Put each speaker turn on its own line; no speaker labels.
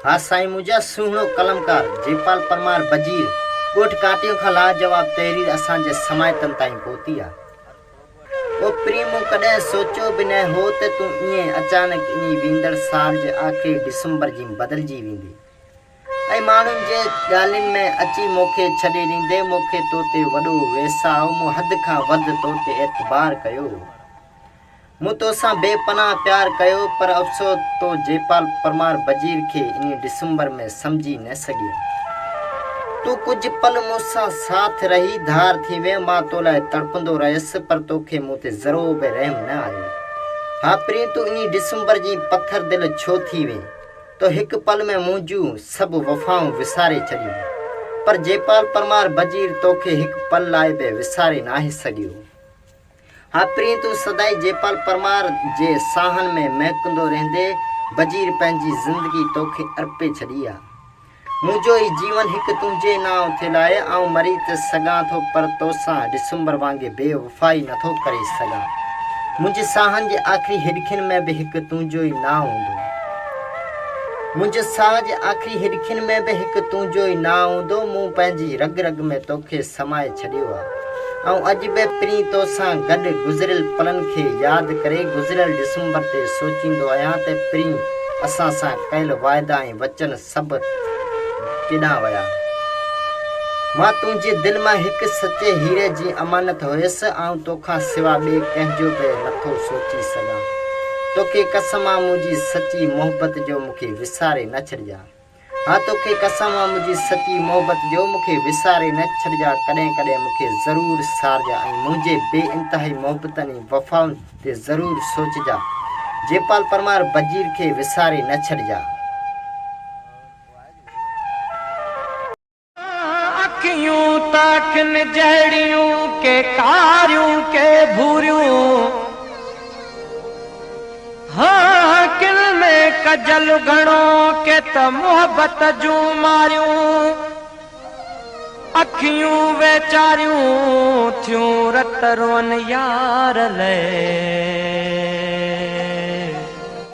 ها سائين منهنجا سهڻو قلمڪار جيپال پرمار بجير ڳوٺ ڪاٽيون کان لاجواب تحرير اسان جي سماعتن تائين پهتي آ. او پرين مون ڪڏهن سوچيو به نه هو ته تون ائين اچانڪ انهي ويندڙ سال جي آخري ڊسمبر جي بدلجي ويندي ۽ ماڻهن جي ڳالهين ۾ اچي مون کي ڇڏي ڏيندي. مون کي تو تي وڏو ويساهه هو، مون حد کان وڌ تو تي اعتبار ڪيو هو. مون توسان بي پناهه پيار ڪيو پر افسوس تو جيپال پرمار بجير کي انهي ڊسمبر ۾ سمجهي نه سگهين. تون ڪجهه پل مون سان ساٿ رهي ڌار ٿي وئين، مان تو لاء تڙپندو رهيس پر توکي مون تي ذرو به رحم نه آيو. ها پرين تون انهي ڊسمبر جي پٿر دل ڇو ٿي وئين؟ تو هڪ پل ۾ منهنجون سڀ وفائون وساري ڇڏيون پر جيپال پرمار بجير توکي هڪ پل لاء به وساري ناهي سگهيو. ها پرين تون سدائين جيپال پرمار جي ساهن ۾ مهڪندو رهندي بجير پنهنجي زندگي توکي ارپي ڇڏي آ. منهنجو هي جيون هڪ تنهنجي نانء ٿيل آهي آئون مري ته سگهان ٿو پر توسان ڊسمبر وانگي بي وفائي نٿو ڪري سگهان. منهنجي ساهن جي آخري هڏڪين ۾ به هڪ تنهنجو ئي نانء هوندو. منهنجي ساهه جي آخري هڏڪين ۾ به هڪ تنهنجو ئي نانء هوندو. مون پنهنجي رڳ رڳ ۾ توکي سمائي ڇڏيو آ. آئون اڄ به پرين توسان گڏ گذريل پلن کي ياد ڪري گذريل ڊسمبر تي سوچيندو آهيان ته پرين اسان سان ڪيل واعدا ۽ وچن سڀ ڪيڏانهن ويا. مان تنهنجي دل مان هڪ سچي هيري جي امانت هيس، آئون توکان سوا ٻئي ڪنهن جو به نٿو سوچي سگهان. توکي قسم آ منهنجي سچي محبت جو مون کي وساري نه ڇڏجان. ها توکي قسم آ منهنجي سچي محبت جو مون کي وساري نه ڇڏجا ڪڏهن ڪڏهن مون کي ضرور سارجا ۽ منهنجي بي انتهائي محبتن ۽ وفائن تي ضرور سوچجا جيپال پرمار بجير کي وساري نه ڇڏجا.
اکيون ته اکين جهڙيون ڪي ڪاريون ڪي ڀوريون. ها ڪن ۾ ڪجل گهڻو ڪي ته محبت جون ماريون. اکيون ويچاريون ٿيون رت روئن يار لئه.